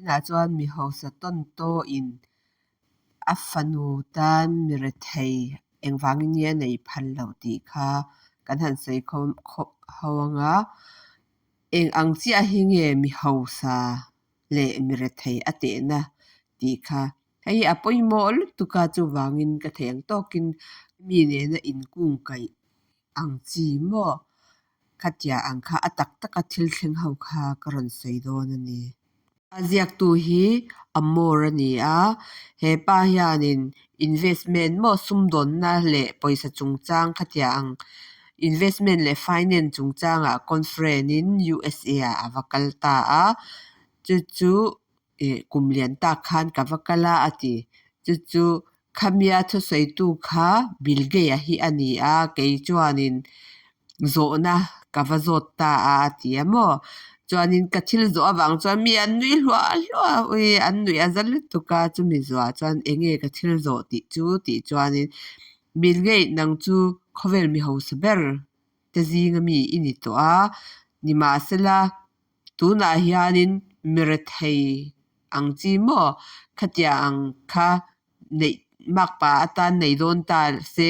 Tunah chuan mi hausa tawntaw in a fanu tan mi rethei engvangin nge a nei phal loh tih kha kan han sawi ho anga eng ang chiah hi nge mi hausa leh mi rethei a tehna tih kha hei hi a pawimawh lutuk a chuvangin ka theih ang tawkin mi nena inkungkaih ang chi maw khatia ang kha a tak taka thil thleng ho kha ka rawn sawi dawn a ni. A ziaktu hi Amor a ni a, he pa hianin investment maw sumdawnna leh pawisa chungchang khatia ang investment leh finance chungchangah conference in USA ah a va kal ta a, chu chu ih kum lian tak khan ka va kal a a ti. Chu chu khamia thusawitu kha Bill Gates-a hi a ni a, kei chuanin zawhna ka va zawt ta a a ti a maw. Chuanin ka thil zawh avang chuan mi an nui hluah hluah a, ui an nuih a za lutuk a, chumi zawhah chuan eng nge ka thil zawh tih chu tih chuanin Bill Gates nang chu khawvel mi hausa ber te zinga mi i ni tawh a, nimahsela tunah hianin mi rethei ang chi maw khatia ang kha neih makpa atan nei dawn ta se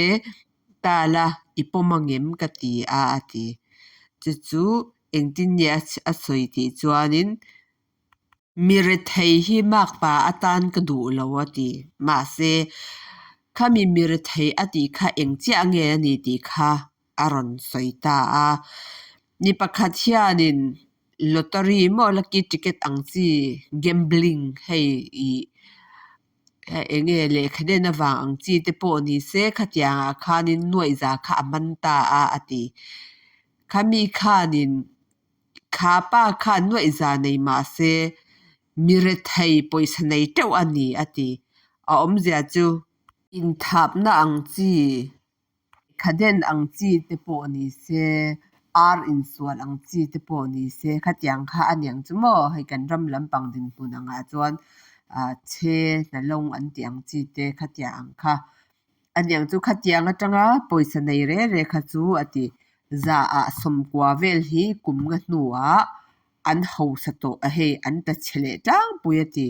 ta la i pawm angem ka ti a a ti. Chu chu engtin nge a sawi tih chuanin mi rethei hi makpa atan ka duh lo a ti. Mahse khami mi rethei a tih kha eng chiah nge a ni tih kha a rawn sawi ta a. Ni pakhat hianin lottery maw lucky ticket ang chi gambling hei ih eng nge lehkha den avang ang chi te pawh ni se khatiangah khanin nuaihza kha a man ta a a ti. Khami khanin kha pa khan nuaihza nei mah se mi rethei pawisa nei teuh a ni a ti. A awmzia chu inthapna ang chi Khaden ang chi te pawh ni se, ar insual ang chi te pawh ni se, khatiang kha a niang chu maw? Hei kan ram lampang dinhmun angah chuan che hnalawng an tih ang chi te khatiang ang kha a niang chu. Khatiang atanga pawisa nei re re kha chu a ti. Zaah sawmkua vel hi kum nga hnuah an hausa tawh a hei an ta chhe leh tlangpui a ti.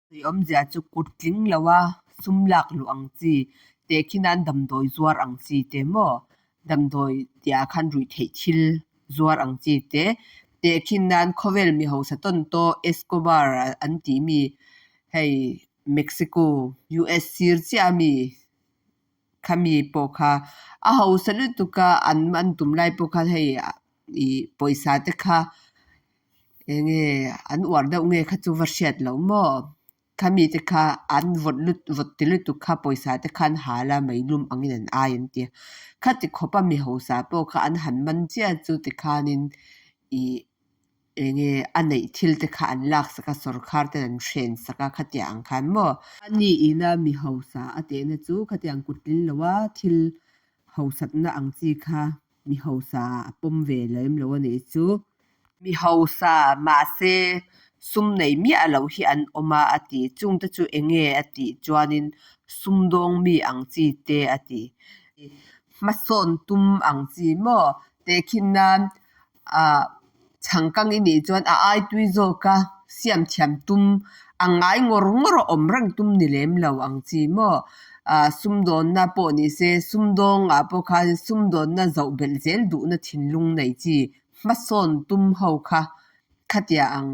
Tui awmzia chu kut tling lo a, sum lak luh ang chi, tehkhin nan damdawi zuar ang chi te maw? Damdawi tihah khan ruih theih thil zuar ang chi te, tehkhin nan khawvel mi hausa tawn tawh Escobar an tih mi hei Mexico, US sir chiah ami khami pawh kha a hausa lutuk a, an man tum lai pawh khan hei ih pawisa te kha eng nge an uar deuh nge kha chu va hriat loh maw khami te kha an vawt lut vawt ti lutuk kha pawisa te kha an hal a meilum angin an ai an ti a khati khawp a mi hausa pawh kha an han man chiah chu tikhanin ih eng nge a neih thil te kha an lak sak a sawrkhar ten an hren sak a khatiang ang khan maw. A ni ina mi hausa a tehna chu khatiang kut tlin lo a thil hausatna ang chi kha Mi hausa a pawm ve lem lo a nih chu. Mi hausa mahse sum nei miah loh hi an awm a a ti. Chungte chu eng nge a tih chuanin sumdawng mi ang chi te a ti. Hmasawn tum ang chi maw? Tehkhin nan ah chhangkang i nih chuan a ai tui zawk a, siam thiam tum a ngai ngawr ngawr a awm reng tum ni lem lo ang chi maw? Ah sumdawnna pawh ni se, sumdawngah pawh khan sumdawnna zoh belh zel duhna thinlung nei chi hmasawn tum ho kha khatia ang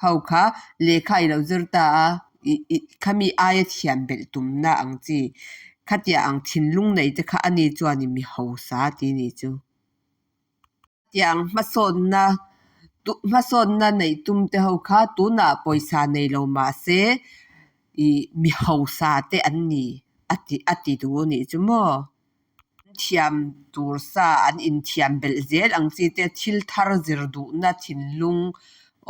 ho kha lehkha i lo zir ta a, ih ih khami aia thiam belh tumna ang chi khatia ang thinlung nei te kha ani chuanin mi hausa tih ni chu. Tiang hmasawnna hmasawnna neih tum te ho kha tunah pawisa nei lo mahse ih mi hausa te an ni a ti a ti duh a nih chu maw. An thiam tur sa an inthiam belh zel ang chi te thil thar zir duhna thinlung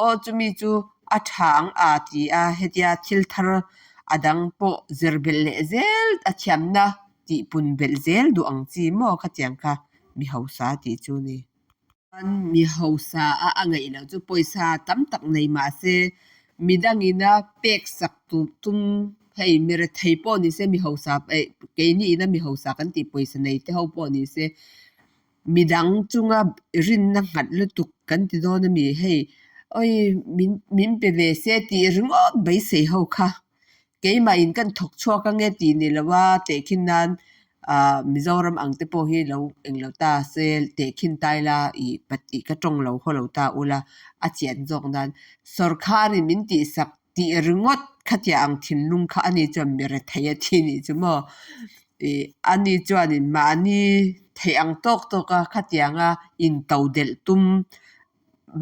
aw chumi chu a tha ang a ti a hetia thil thar a dang pawh zir belh leh zel a thiamna tih pun belh zel duh ang chi maw khatiang kha. Mi hausa tih chu ni. Chuan mi hausa a a ngaih loh chu pawisa tam tak nei mah se midangin a pek sak tur tum hei mi rethei pawh ni se mi hausa eh keini ina mi hausa kan tih pawisa nei te ho pawh ni se midang chunga rinna nghat lutuk kan ti dawn a mi hei. Oi min min pe ve se tih ringawt beisei ho kha keimah in kan thawk chhuak ange tih ni lo a tehkhin nan ah Mizoram ang te pawh hi lo englo ta se tehkhin ta ila ih ih ka tawng lo haw lo ta ula a chian zawk nan sawrkhar in min tihsak tih ringawt khatiang ang thinlung kha ani chuan mi rethei a thi nih chu maw ih ani chuanin mahni theih ang tawk tawk a khatianga into delh tum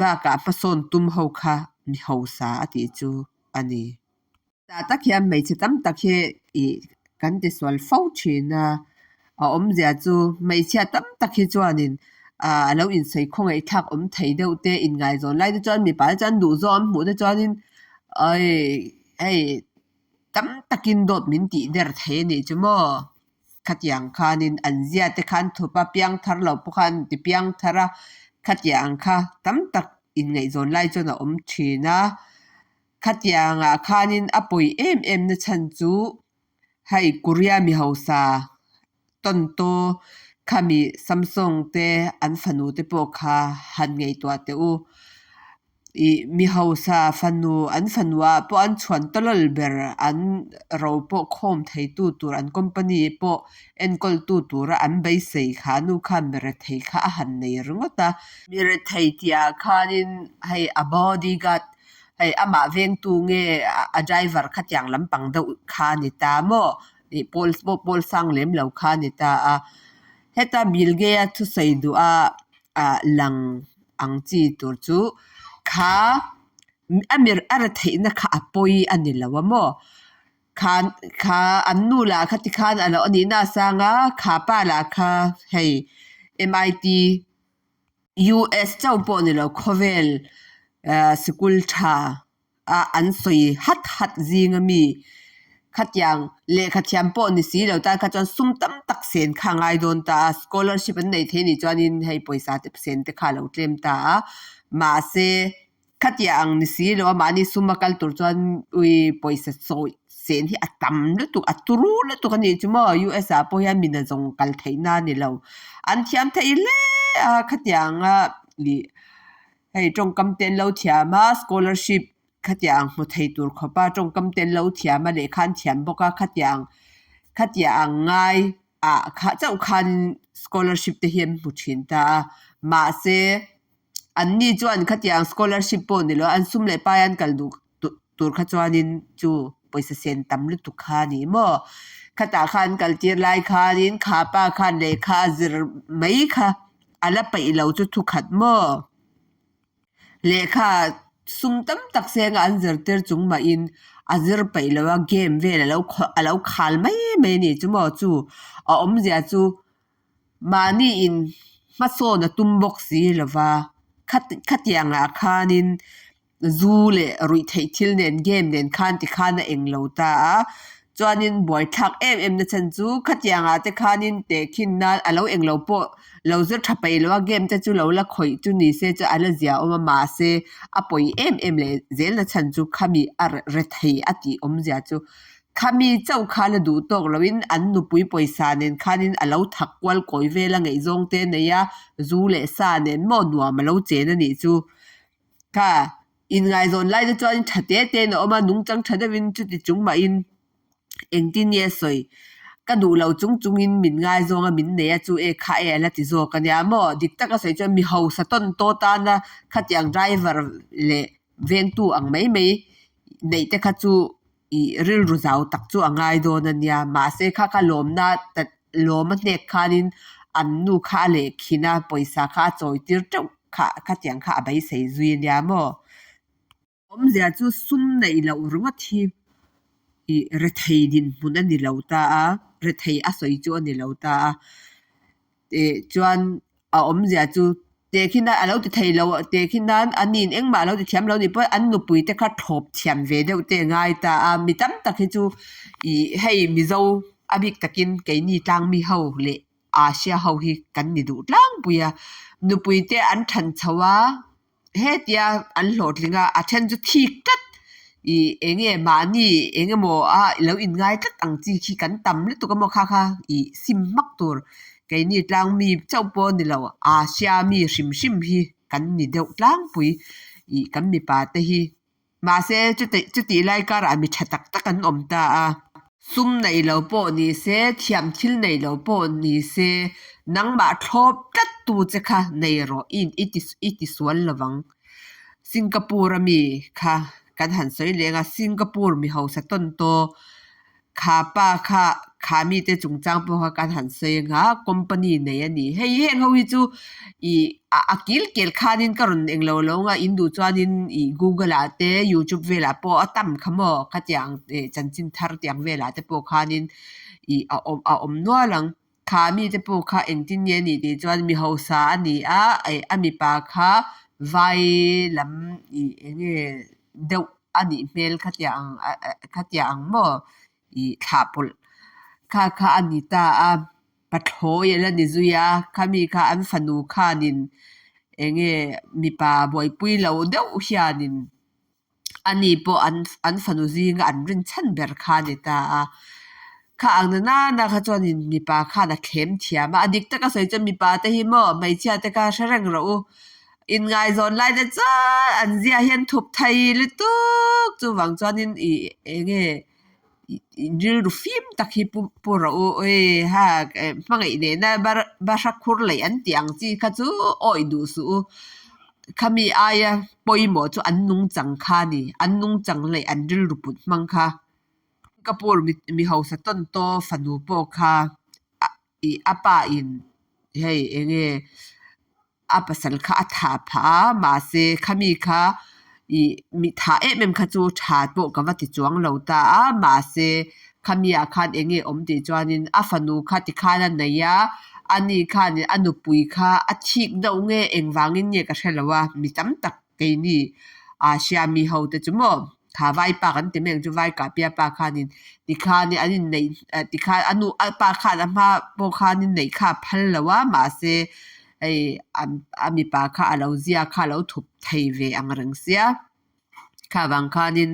bakah hmasawn tum ho kha mi hausa a tih chu a ni. Tah tak hian hmeichhe tam tak hi ih kan tisual fo thin a, a awmzia chu hmeichhia tam tak hi chuanin ah a lo insawi khawngaih thlak awm thei deuh te inngaihzawn lai te chuan mipa te chuan duhzawng an hmuh te chuanin awi hei tam takin dawt min tih der thei a nih chu maw? Khatiang khanin an zia te khan thup a, piang thar lo pawh khan an ti piang thar a, khatiang kha tam tak inngaihzawn lai chuan a awm thin a. Khatiangah khanin a pawi em em na chhan chu hei Korea mi hausa tawntaw khami Samsung te an fanu te pawh kha han ngaihtuah teh u. Ih mi hausa fanu an fanu ah pawh an chhuan tawlawl ber an ro pawh khawm theitu tur an company pawh enkawltu tura an beisei kha nu khan mi rethei kha a han nei ringawt a. Mi rethei tihah khanin hei a body guard Hei amah vengtu nge a driver khatiang lampang deuh kha a ni ta maw? Ih pawl pawh pawl sang lem lo kha a ni ta a. Heta Bill Gates a thusawi duh a ah lang ang chi tur chu kha a mir a ra theihna kha a pawi a ni lo a maw? Kha kha an nu lah kha tikhan a lo a nihna a sang a, kha pa lah kha hei M_I_T US chauh pawh ni lo khawvel sikul tha a an sawi hat hat zing a mi khatiang lehkha thiam pawh ni si lo tan kha chuan sum tam tak sen kha a ngai dawn ta a scholarship an nei thei a nih chuanin hei pawisa te sen te kha a lo tlem ta a mahse Khatiang ang ni si lo a mahni sum a kal tur chuan ui pawisa sawi sen hi a tam lutuk a turu lutuk a nih chu maw US ah pawh hian mina zawng kal theih na a ni lo an thiam thei hle a khatiang a ih hei tawngkam te an lo thiam a scholarship khatiang hmu thei tur khawp a tawngkam te an lo thiam a lehkha an thiam bawk a khatiang khatiang ang ngai ah kha chauh khan scholarship te hi an hmu thin ta a mahse. Anni chuan khatiang scholarship pawh ni lo an sum leh pai an kal duh tur kha chuanin chu pawisa sen tam lutuk kha a ni maw? Khatah khan an kal tir lai khanin kha pa khan lehkha a zir mai kha a la peih lo chu thukhat maw? Lehkha sum tam tak senga an zirtir chung mahin a zir peih lo a game vel a lo a lo khal mai mai a ni chu maw? Chu a awmzia chu Mahni in hmasawn a tum bawk si lova, khatiangah khanin zu leh ruihtheih thil nen game nen khan tikhan a eng lo ta a, chuanin buaithlak em em na chhan chu khatiangah te khanin tehkhin nan a lo eng lo pawh lo zir tha peih lo a game te chu lo la khawih chu ni se chu a la zia awm a mahse a pawi em em leh zel na chhan chu khami a rethei a tih awmzia chu Khami chauh kha la duh tawk loin an nupui pawisa nen khanin a lo thak kual kawi vel a ngaihzawng te nei a, zu leh sa nen maw nuam a lo chen a nih chu. Kha inngaihzawn lai te chuan tha te tein a awm a, nungchang tha deuhin chuti chung mahin engtin nge sawi ka duh lo chung chungin min ngaizawng a min nei a chu e kha e a la ti zawk a nia maw. Dik taka sawi chuan mi hausa tawn taw tana khatiang driver leh vengtu ang mai mai neih te kha chu Ih rilru zau tak chu a ngai dawn a nia, mahse kha kha lawmna lawm a hnek khanin an nu kha a lehkhin a, pawisa kha a chawi tir teuh kha khatiang kha a beisei zui a nia maw? Awmzia chu sum neih loh ringawt hi ih rethei dinhmun a ni lo ta a, rethei a sawi chu a ni lo ta a, ih chuan A awmzia chu tehkhin a lo ti thei lo tehkhin nan a nin engmah a lo ti thiam lo nih pawh an nupui te kha thlawp thiam ve deuh te a ngai ta a, mi tam tak hi chu ih hei Mizo a bik takin keini tlangmi ho leh Asia ho hi kan ni duh tlangpui a, nupui te an than chho a. Hetia an hlawhtling a, a then chu thik tlat ih eng nge mahni eng emaw a lo inngai tlat ang chi khi kan tam lutuk a maw kha kha ih sim hmak tur keini tlang mi chauh pawh a ni lo Asia mi hrim hrim hi kan ni deuh tlangpui. Ih kan mipa te hi. Mahse chutih chutih lai karah mi tha tak tak an awm ta a. Sum nei lo pawh ni se, thiam thil nei lo pawh ni se, nangmah thlawp tlat tu che kha nei rawh i i ti i ti sual lovang. Singapore a mi kha kan han sawi leng a, Singapore mi hausa tawn taw kha pa kha kha mite chungchang pawh kha kan han sawi ang a, company nei a ni. Hei heng ho hi chu ih a kil kel khanin ka rawn englo lo ang a, in duh chuanin ih google ah te youtube velah pawh a tam kha maw khatiang ih chanchin thar tiang velah te pawh khanin ih a awm a awm nual ang. Kha mite pawh kha engtin nge a nih tih chuan mi hausa a ni a, ih a mipa kha vai lam ih eng nge deuh a nih hmel khatiang khatiang ang maw ih thlah pawlh kha kha a ni ta a, pathlawi a la ni zui a, khami kha an fanu khanin eng nge mipa buaipui lo deuh hianin ani pawh an an fanu zinga an rinchhan ber kha a ni ta a. Kha ang na nana kha chuanin mipa khan a thlem thiam a, a dik taka sawi chuan mipa te hi maw hmeichhia te kha hre reng rawh u. Inngaihzawn lai te chuan an zia hian thup thei lutuk chuvang chuanin ih eng nge rilru fim tak hi pu pu rawh u ui ha hmangaih nena bahra khur laih an tih ang chi kha chu awih duh suh u. Khami aia pawimawh chu an nungchang kha a ni, an nungchang leh an rilru put hmang kha. Singapore mi hausa tawn taw fanu pawh kha ih a pa in hei eng nge a pasal kha a thah phah a mahse khami kha ih mi thah em em kha chu tha pawh ka va ti chuang lo ta a mahse khami ah khan eng nge awm tih chuanin a fanu kha tikhan a nei a ani khanin a nupui kha a thik deuh nge engvangin nge ka hre lo a mi tam tak keini Asia mi ho te chu maw kha vaipa kan ti mai ang chu vai kahpia pa khanin tikhanin an inneih tikhan a nu a pa khan a hma pawh khanin neih kha a phal lo a mahse hei a mipa kha a lo zia kha a lo thup thei ve ang reng sia kha vang khanin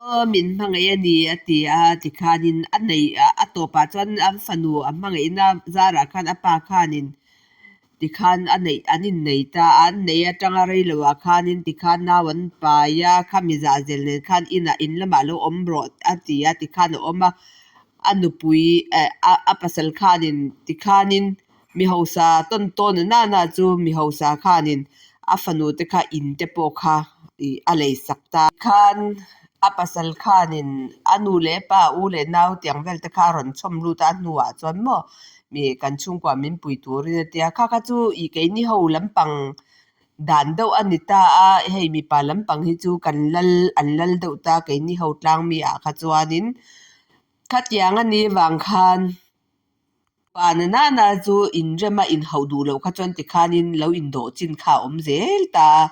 aw min hmangaih a ni a ti a tikhanin a neih a tawpah chuan an fanu a hmangaihna zarah khan a pa khanin Tikhan a neih an innei ta a, an neih atanga rei loah khanin tikhan nau an pai a, khami zahzel nen khan inah in lamah lo awm rawh a ti a, tikhan a awm a, a nupui eh a pasal khanin tikhanin mi hausa tawn tawn a nana chu mi hausa khanin a fanu te kha in te pawh kha ih a lei sak ta. Tikhan a pasal khanin a nu leh pa u leh nau tiang vel te kha a rawn chhawm lut a, a hnuah chuan maw Mi kan chhungkua min pui turin a tia, kha kha chu ih keini ho lampang dan deuh a ni ta a, hei mipa lampang hi chu kan lal an lal deuh ta keini ho tlang mi ah kha chuanin khatiang a nih vang khan pa na nana chu inrem a inhauh duh loh kha chuan tikhanin lo indawh chin kha a awm zel ta a,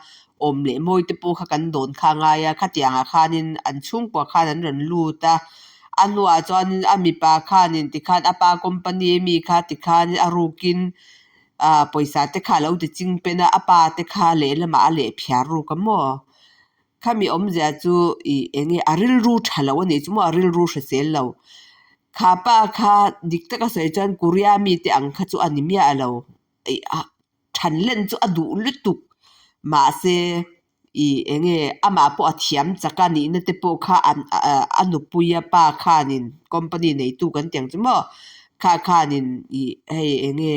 awm leh mawi te pawh kha kan dawn kha a ngai a, khatiangah khanin an chhungkua khan an rawn lut a. A hnuah chuanin a mipa khanin tikhan a pa company ami kha tikhan a rukin ah pawisa te kha a lo ti ching pen a, a pa te kha lehlamah a leh phiar ruk a maw? Khami awmzia chu ih eng nge a rilru tha lo a nih chu maw a rilru hrisel lo. Kha pa kha dik taka sawi chuan Korea mite ang kha chu a ni miah lo. Ih than len chu a duh lutuk mahse Ih eng nge amah pawh a thiam chak a nihna te pawh kha an a nupui a pa khanin company neitu kan tih ang chu maw kha khanin ih hei eng nge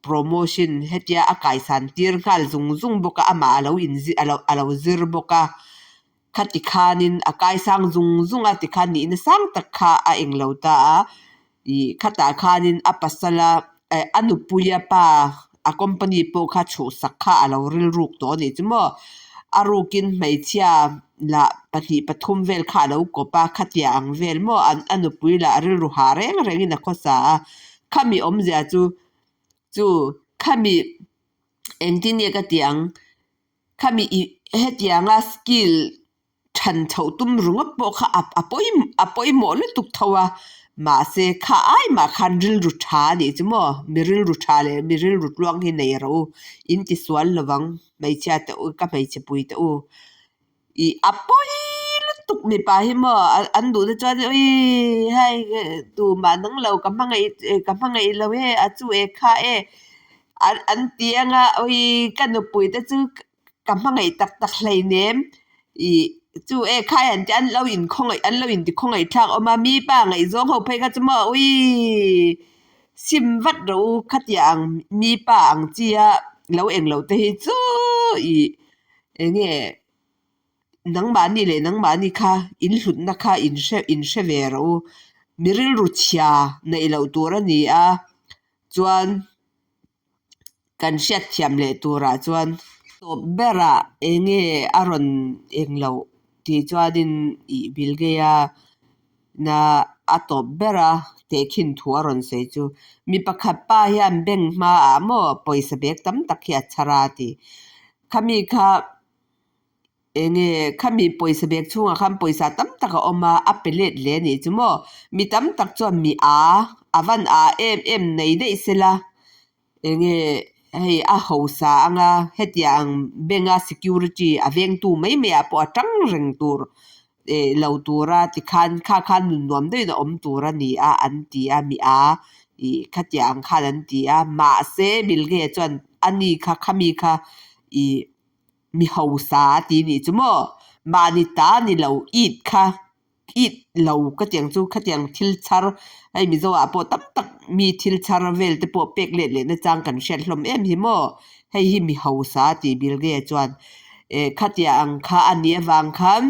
promotion hetia a kaisan tir nghal zung zung bawk a amah a lo inzir a lo a lo zir bawk a khati khanin a kaisang zung zung a tikhan nihna sang tak kha a englo ta a. Ih khatah khanin a pasala eh a nupuia pa a company pawh kha chhuhsak kha a lo rilruk tawh a nih chu maw a rukin hmeichhia lah pahnih pathum vel kha a lo kawp a khatiang ang vel maw a nupui lah rilru hah reng rengin a khawsa a khami awmzia chu chu khami engtin nge ka tih ang khami ih hetianga skill Than chhoh tum ringawt pawh kha a a pawimawh lutuk tho a, mahse kha ai mah khan rilru tha a nih chu maw? Mi rilru tha leh mi rilru tluang hi nei rawh u, in ti sual lovang hmeichhia te u ka hmeichhe pui te u. Ih a pawi lutuk mipa hi maw an duh te chuan uii hei tumah nang lo ka hmangaih ka hmangaih lo e a chu e kha e an ti anga uii ka nupui te chu. Ka hmangaih tak tak hleinem ih chu e khai an ti an lo inkhawngaih an lo inti khawngaih thlak awm a mi pa ngaihzawng ho phei kha chu maw uii sim vat rawh u khatiang ang mi pa ang chi a lo eng loh te hi chu ih eng nge nangmahni leh nangmahni kha in hlutna kha in hre in hre ve rawh u mi rilru chhia neih loh tur a ni a chuan. Kan hriatthiam leh turah chuan tawp berah eng nge a rawn eng loh tih chuanin ih Bill Gates-a na a tawp bera tehkhin thu a rawn sawi chu mi pakhat pa hian bank hmaah maw pawisa bag tam tak hi a chhar a ti. Khami kha Eng nge khami pawisa bag chhungah khan pawisa tam tak a awm a, a pe let hle a nih chu maw? Mi tam tak chuan mi a, a van a em em nei daih sela, eng nge hei a hausa anga hetiang bank a security a vengtu mai mai ah pawh a tang reng tur eh lo tura tikhan kha khan nun nuam deuhin a awm tur a ni a an ti a, mi a ih khatiang ang khan an ti a, mahse Bill Gates chuan ani kha khami kha ih. Mi hausa a ti nih chu maw? Mahni ta ni lo it kha it lo ka tiang chu khatiang thil chhar hei Mizo ah pawh tam tak mi thil chhar vel te pawh pek let leh na chang kan hriat hlawm em hi maw? Hei hi mi hausa a ti Bill Gates chuan eh khatiang ang kha a nih avang khan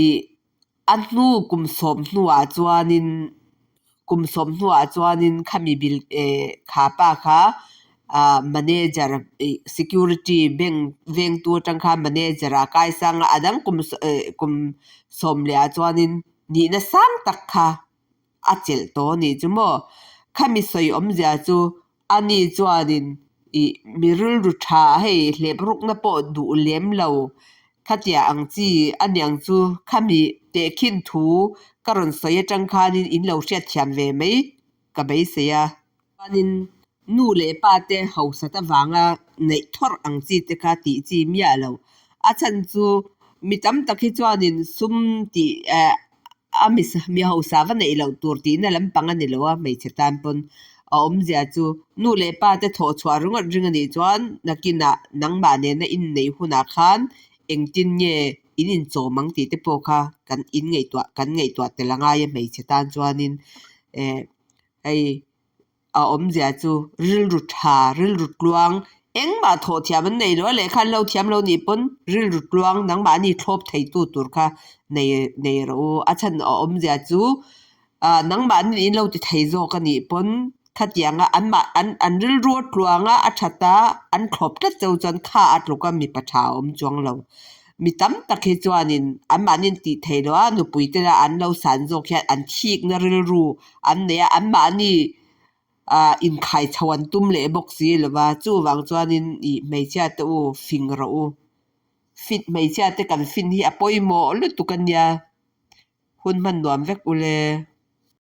ih A hnu kum sawm hnuah chuanin kum sawm hnuah chuanin khami bil eh kha pa kha ah manager ih security bank vengtu atang khan manager ah kai sang a a dang kum eh kum sawm leh ah chuanin nihna sang tak kha a chelh tawh a nih chu maw khami sawi awmzia chu Ani chuanin ih mi rilru tha hei hlep rukna pawh duh lem lo khatia ang chi a niang chu khami tehkhin thu ka rawn sawi atang khanin in lo hriatthiam ve mai ka beisei a. Chuanin nu leh pa te hausat avanga neih thawrh ang chi te kha tih chi miah lo. A chhan chu mi tam tak hi chuanin sum tih eh A mi hausa va neih loh tur tihna lampang a ni lo a, hmeichhe tan pawn a awmzia chu nu leh pa te thawh chhuah ringawt ring a nih chuan nakinah nangmah nena inneih hunah khan engtin nge in inchawm ang tih te pawh kha kan inngaihtuah kan ngaihtuah tel a ngai a hmeichhe tan chuanin eh hei A awmzia chu rilru tha, rilru tluang, engmah thawh thiam an nei lo a, lehkha an lo thiam lo nih pawn rilru tluang nangmahni thlawp theitu tur kha nei nei rawh u. A chhan a awmzia chu ah nangmahni in lo ti thei zawk a nih pawn khatianga anmah an an rilru a tluanga a that a an thlawp tlat cheu chuan kha a tluk a mipa tha a awm chuang lo. Mi tam tak hi chuanin anmahni an tih theih loh a, nupui te lah an lo san zawk hian an thikna rilru an nei a, anmahni ah inkhai chho an tum leh bawk si lo va, chuvang chuanin ih hmeichhia te u fing rawh u. Fit hmeichhia te kan fin hi a pawimawh lutuk a nia, hun hman nuam vek ule.